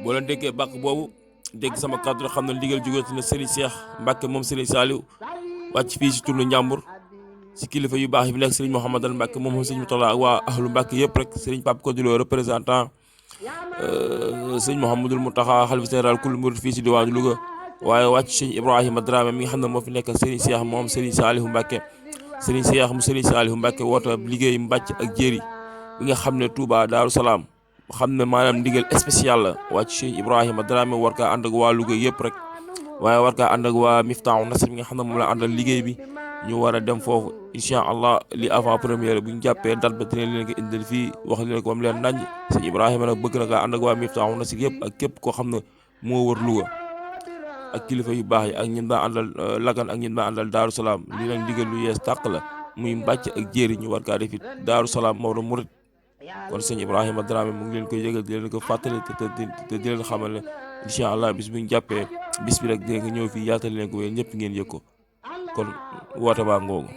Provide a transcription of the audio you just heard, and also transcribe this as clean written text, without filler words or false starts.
boo leen déggee bàq boobu dégg sama kàddu xam ne ndigal jóge na Serigne Cheikh Mbacke moom Serigne Saliou wàcc fii si tund Njàmbur si kilifa yu baax yi fi nekk Serigne Mouhamadal Mbacke moom Serigne Moutalla ak waa ahlu Mbacke yëpp rek Serigne Pape Kodilo représentant Serigne Mouhamadul Mountakha xalifa général kul murid fii si diwaanu Louga waaye wàcc Serigne Ibrahima Dramé mi nga xam ne moo fi nekk Serigne Cheikh moom Serigne Saliou Mbacke Serigne Cheikh mu Serigne Saliou Mbacke woote liggéey mbàcc ak jéeri bi nga xam ne Touba Daaru Salaam xam ne maanaam ndigal spécial la wàcc Serigne Ibrahima Dramé war kaa ànd ak waa Louga yëpp rek waaye war kaa ànd ak waa Miftaahu Nasr bi nga xam ne moom la àndal liggéey bi ñu war a dem foofu incha allah li avant première bu ñu jàppee date ba dinañ leen ko indil fii wax leen ko am leen nañ sëñ Ibrahima nag bëgg na kaa ànd ak waa Miftaahu Nasr yëpp ak képp koo xam ne moo wër Louga ak kilifa yu baax yi ak ñun daa àndal Lagan ak ñun daa àndal Daaru Salaam lii nag ndigal lu yees tàq la muy mbàcc ak jéeri ñu war kaa def it Daaru Salaam Maodo Murid kon sëñ Ibrahima Dramé mu ngi leen koy yëgal di leen ko fàttali te di leen xamal ne incha allah bis bu ñu jàppee bis bi rek dinañ ko ñëw fii yaatal leen ko wéy ñëpp ngeen yëg ko kon woote baa ngoogu